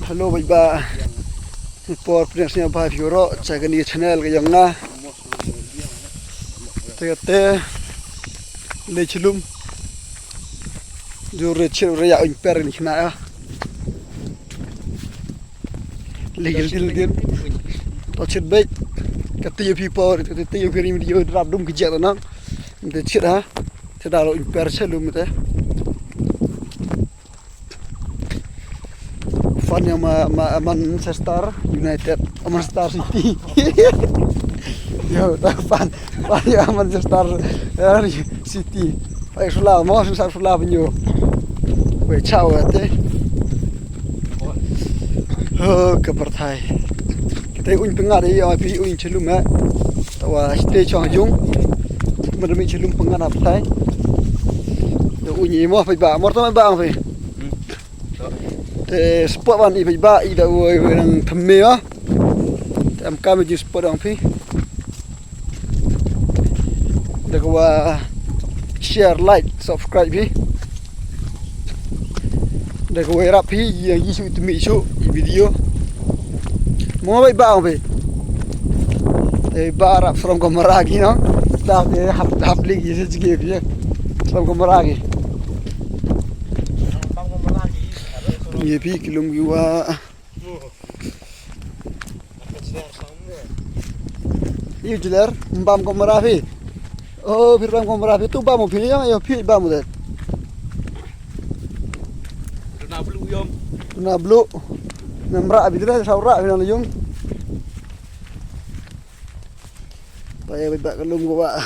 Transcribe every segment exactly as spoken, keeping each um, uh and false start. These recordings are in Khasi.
Hello bhai ba. Por pdiang sngewbha phi ïa u rok sha kane ka channel ka jong nga. Te te le chilum. Ju re chil re ya un per ni khna ya. Le gil gil gil. To chit bek. Ka ti ïa phi por, ka ti ïa phi rim di ïa drap dum ki jek na. Te chit ha. Te da lo un per chilum te. Fan ïa ma, ma, Manchester United, Manchester City. Yo, ta fan, fan ïa Manchester, eh, City. Ai sula, mo sing sa sula binyo. Wei chao te. Oh, ka pyrthai. Kita un tengah dei, ai phi un chelum eh. Tawa stay chong jung. Madami chelum pengan ap thai. Te un ïa mo phi ba, mor to ba ang phi. Te support ban i phi ba i da u nang thymme ba. Te am kam ji support ang phi. Da ka wa share, like, subscribe phi. Da ka wa rap phi ïa i shu thymme shu i video. Mo ba i ba ang phi. Te ba rap from ka mara ki no. Da te hap hap lik i se jige phi. From ka mara ki. Ye phi ki lum ki wa. Yu jiler, mbam ko mara phi. Oh, phi bam ko mara phi. Tu bam phi ya, yo phi bam de. Duna blu yom. Duna blu. Namra abi dina saura abi na yung. Paya bibak kelum ko ba.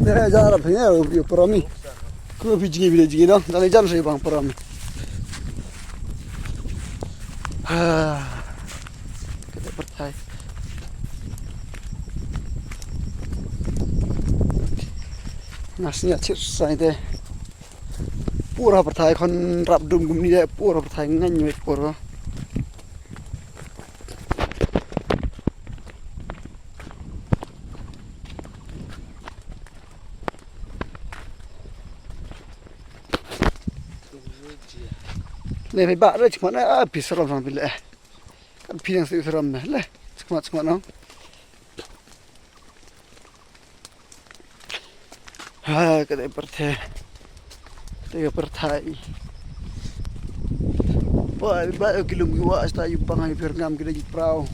Dere ja rap ne ro phi pyrami. Ko phi jngi bi jngi no, dale jan se bang pyrami. Ha. Kete pyrthai. Ngas nya chit sai te. Pura pyrthai khon rap dum gum ni de pura pyrthai ngan nyuit pura. Ne phi ba re chikmat ne a phi saram sang phi le. Kan phi nang si saram ne le chikmat chikmat no. Ha, ka dei pyrthei. Te ka pyrthei. Ba, ba, ki lum ki wa, sta yu bang ai pyrngam ki dei prau.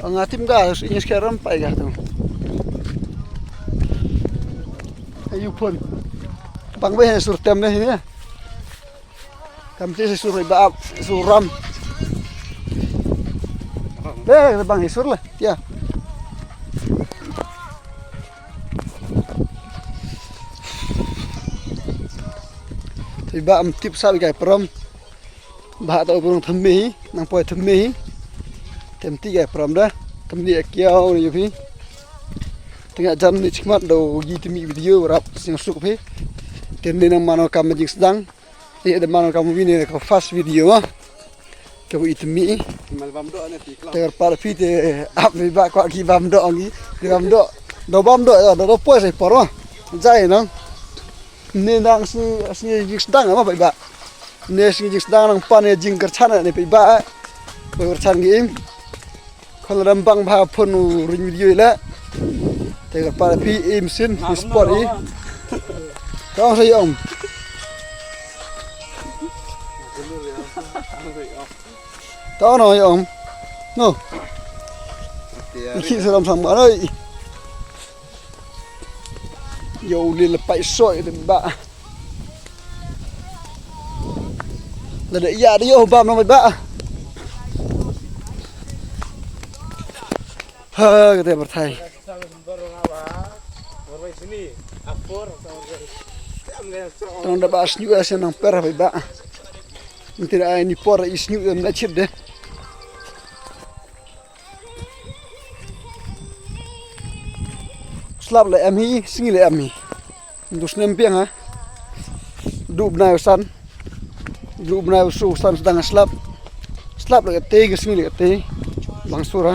Nga tim ga, ini sekarang pai ga tu. Ayu pun. Bang be sur tem deh ini. Kam ti sur ba ap, sur ram. Be bang sur la. Ya. Te ba am tip sa kai prom. Ba ta burung thymme hi, nang poi thymme hi. Tem ti kai prom da. Thymme kiau ni phi. Tengah jam ni chikmat do gi thymme video rap sing suk phi. Tem ni nang mano kam jing sedang. Ïa da man ka movie ne ka first video ma. Te u itmi. Mal bam do ne ti kla. Te par phi te ap mi ba kwa ki bam do ngi. Ki bam do. Do bam do ya do do poi sai por ma. Jai nang. Ne nang si si jing sedang ma pai ba. Ne si jing sedang nang pan ne jing kerchan ne pai ba. Pai kerchan gi im. Khon la dam bang bha phone u ring video ila. Te ka para phi im sin hi sport i. Ka ong sa yom. Ta no yom. No. Ki sa dam sang ba noi. Yo li la pai so i ba. La da ya da yo bam no ba. Ha, kata pyrthai. Tang da ba snyu ya sen nang per ba. Nti da ai ni por i snyu em na chit de. Slap la em hi, sngi la em hi. Ndu snem biang ha. Du bnai usan. Du bnai usu usan sedang slap. Slap la kate ke sngi la kate. Bang sura.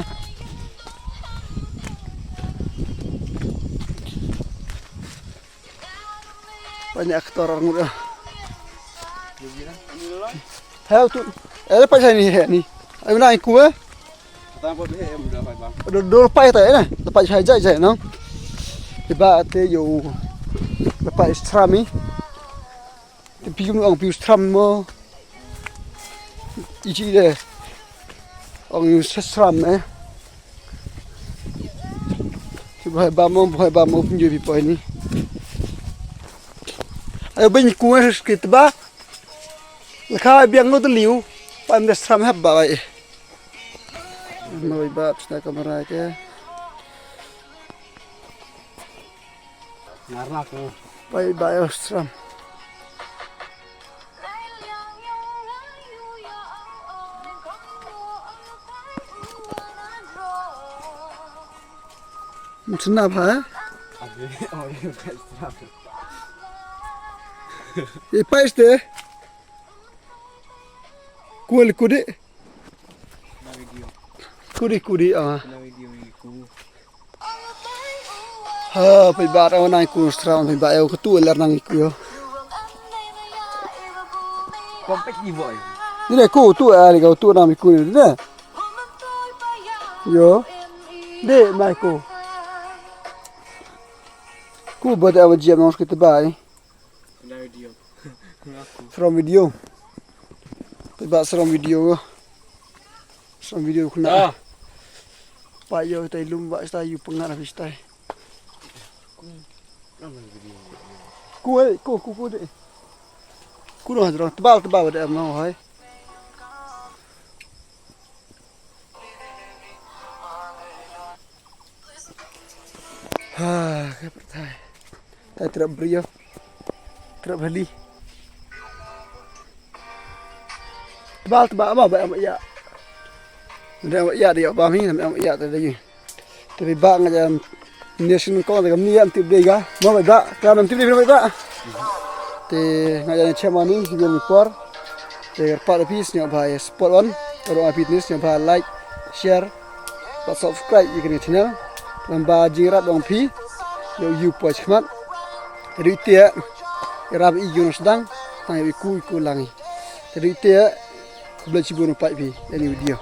Ani aktor ngut. Hai tu. Eh, pait shai ni, ni. Ai na ku eh. Dur, dur pait ta eh na. Pait shai jai jai no. Iba te yo. Pait srami. Te phi kum ong phi sram mo. Ichi de. Ong sram eh. Ki bhai ba mo, bhai ba mo pynjoi phi poi ni. Ayo ben ku eh skit ba. Laka biang no de liu. Pa em de sram hep ba bai. Mo bai ba psna kamera ke. Ngarnak ni. Bai ba yo sram. Msna ba eh? Ipai ste. Kuli kudi. Kudi kudi ah. Ha, pai ba ra nang ku stra, pai ba eu ku tu ler nang ku yo. Kompet ni boy. Ni de ku tu ali ku tu nang ku ni de. Yo. De mai ku. Ku ba da wa jiam nang ku te bai. From video. Pai ba from video. From video khna. Pa yo tai lum ba stai yu pengar habis stai. Ku eh, ku ku ku de. Ku noh jrong tebal tebal de mo hai. Ha, ka pyrthai. Tai trap brio. Trap hali. Bal tebak ba ba am ya. Nda am ya dia ba mi am ya ta dagi. Tapi ba nga jam nation ko da mi am tip dega. Mo ba ba klam am tip dega ba. Te nga jam chema ni bi mi por. Te kyrpad ïa phi sngewbha support wan. Ka dong ïa phi sngewbha like, share bad subscribe ïa kane ka channel. Lem bad jingïarap jong phi ïa u poi shakhmat. Te dei te ïarap ïa u sdang tang ïa u ku u ku lang. Te dei te khublei shibun u pait phi ïa kane ka video.